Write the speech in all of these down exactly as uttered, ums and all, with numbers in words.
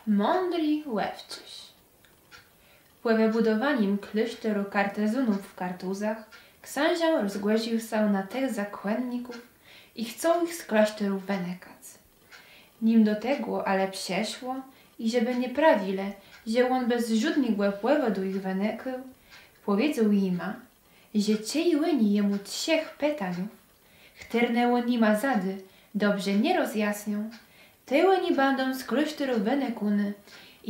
Mądri òwczôrz. Pò wëbùdowanim klôsztoru kartuzónów w Kartuzach ksążã rozgòrził sã na tëch zakònników i chcôł jich z klôsztoru wënëkac. Nim do tegò ale przëszło, i żebë nie prawilë, że òn bez żódnégò pòwòdu jich wënëkôł, pòwiedzôł jima, że czej òni jemù trzech pitaniów, chtërne òn jima zadô, dobrze nie rozjasnią, tej òni bãdą z klôsztoru wënëkóny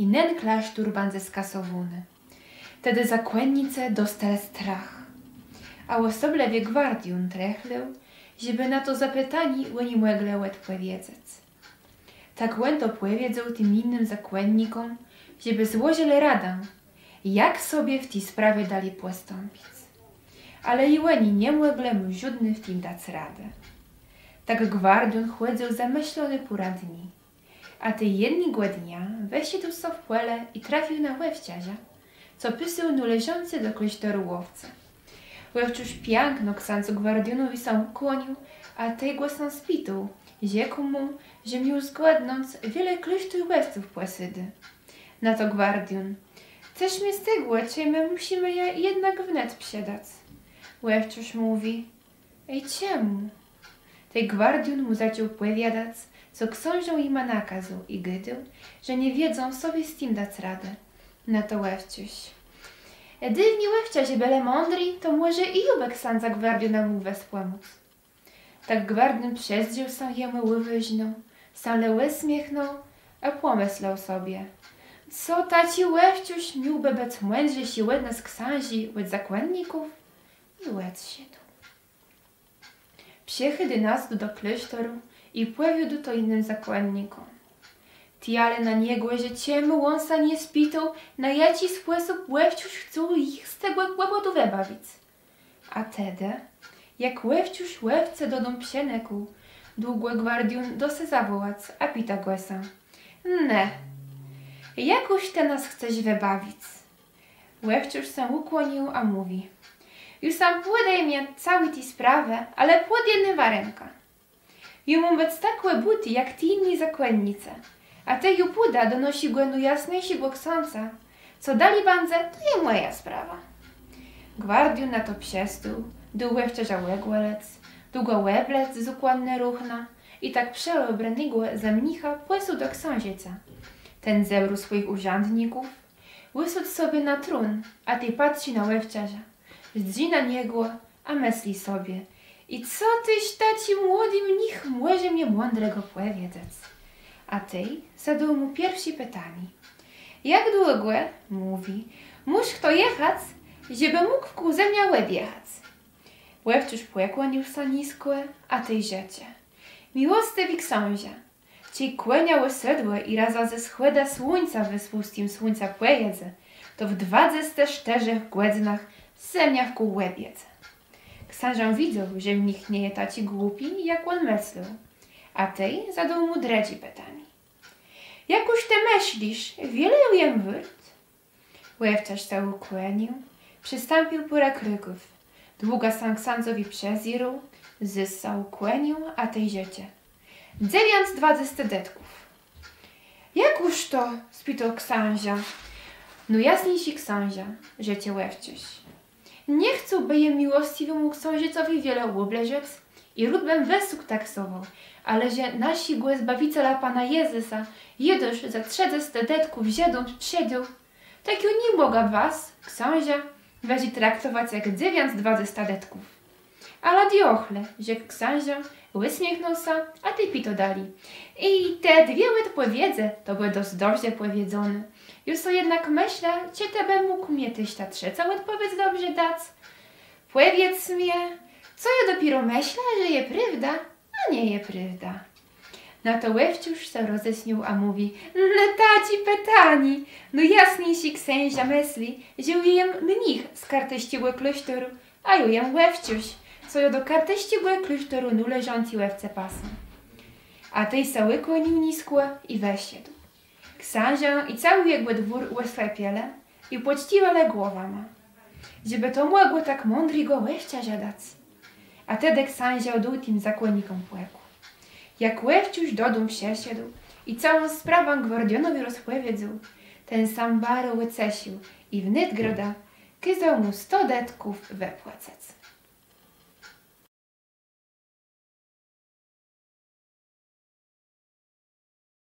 i nen klôsztór bãdze skasowóny. Tedë zakònnicë dostelë strach. A òsoblëwie gwardión trëchlôł, żebë na to zapëtanié òni mòglë òdpòwiedzec. Tak òn to pòwiedzôł tim jinym zakònnikóm, żebë złożëlë radã, jak sobie w ti sprawie dali pòstąpic. Ale i òni nie mòglë mù żódny w tim dac radë. Tak gwardión chòdzył zamëslony pôrã dni. A tej jednégò dnia wëszedł so w pòle i trafił na òwczarza, co pasł nôleżącé do klôsztoru òwce. Òwczôrz piãkno ksãdzu gwardiónowi sã ùkłonił, a tej gò sã spitôł, rzekł mù, że miôł zgòdnąc, wiele klôsztór òwców pòsôdô. Na to gwardión: Cëż mie z tegò, czej më mùszimë je jednak wnet przedac? Òwczôrz mówi: Ej, czemù? Tej gwardión mù zaczął pòwiadac, co ksążã jima nakôzôł, i gôdôł, że nie wiedzą sobie z tim dac radë. Na to òwczôrz: Dôwni òwczarze bëlë mądri, to mòże i jô bë ksãdza gwardióna mógł wespòmóc. Tak gwardión przëzdrzôł sã jemù ùwôżno, sã le ùsmiéchnął, a pòmëslôł sobie: Co taczi òwczôrz miôłbë bëc mądrzészi òd nas ksãżi, òd zakònników? I òdszedł. Przëchôdô nazôd do klôsztoru i pòwiôdô to jinym zakònnikóm. Ti ale na niegò, że czemù òn sã nie spitôł, na jaczi spòsób òwczôrz chcôł jich z tegò pòwòdu wëbawic. A tedë, jak òwczôrz òwce do dóm przënëkôł, dôł gò gwardión do se zawòłac, a pitô gò sã: Në, jakùż të nas chcesz wëbawic? Òwczôrz sã ùkłonił, a mówi: Jô sã pòdejmã całi ti sprawë, ale pòd jednym warënkã. Jô móm bëc tak òbùti jak ti jiny zakònnicë, a tej jô pùdã do naszégò nôjasniészégò ksãca. Co dali bãdze, to je mòja sprawa. Gwardión na to przëstôł, dôł òwczôrza ògòlëc, dôł gò òblec z ùkłóné ruchna i tak przeòbrónégò za mnicha pòsłôł do ksãżëca. Ten zebrôł swòjich ùrzãdników, ùsôdł sobie na trón, a tej patrzi na òwczôrza, zdrzi na niegò, a mësli sobie: I co téż taczi młodi mnich mòże mie mądrégò pòwiedzec? A tej zadôł mù pierszé pitanié: Jak długò, mówi, mùsz chto jechac, żebë mógł wkół ze mie òbjechac? Òwczôrz pòkłonił sã niskò, a tej rzecze: Miłostëwi ksãża, czej kònia òsedłô i razã ze wschòdã słuńca wësłôł z tim słuńcã pòjedze, to w dwadzesce sztërzech gòdzënach ze mie wkół òbjedze. Ksążã widzôł, że mnich nie je taczi głupi, jak òn mëslôł. A tej zadôł mù drëdżé pitanié: Jakùż të mëslisz, wiele jô jem wôrt? Òwczôrz sã ùkłonił, przëstąpił pôrã krôków, długò sã ksãdzowi przezérôł, zôs sã ùkłonił, a tej rzecze: Dzewiãc dwadzesce dëtków. Jakùż to? Spitôł ksążã. Nôjasniészi ksążã, rzecze òwczôrz, nie chcôłbëm miłoscëwémù ksążëcowi wiele ùblëżëc i rôd bëm wësok taksowôł, ale że naszégò Zbawicela Pana Jezësa jô téż za trzëdzescë dëtków Żëdóm sprzedôł, tak jô ni mògã was, ksążã, wëżi traktowac jak dzewiãc dwadzesce dëtków. Ale diôchle, rzekł ksążã, ùsmiéchnął sã, a tej pitôł dali: I te dwie òdpòwiedzë to bëłë dosc dobrze pòwiedzóné. Jô so jednak mëszlã, czë të bë mógł mie téż tã trzecą òdpòwiédz dobrze dac? Pòwiédz mie, co jô dopiérze mëszlã, że je prôwda, a nie je prôwda. Na to òwczôrz sã rozesmiôł, a mówi: Në, taczé pitanié! Nôjasniészi ksążã mësli, że jô jem mnich z kartësczégò klôsztoru, a jô jem òwczôrz, co jô do kartësczégò klôsztoru nôleżącé òwce pasã. A tej sã ùkłonił niskò i wëszedł. Ksążã i całi jegò dwór òsłëpielë i pòczcëwelë głowama, żebë to mògło tak mądrégò òwczôrza dac. A tedë ksążã dôł tim zakònnikóm pòkù. Jak òwczôrz do dóm przëszedł, I całą sprawã Gwôrdiónowi rozpòwiedzôł. Ten sã baro ùcesził i wnetgroda kôzôł mù sto dëtków wëpłacëc.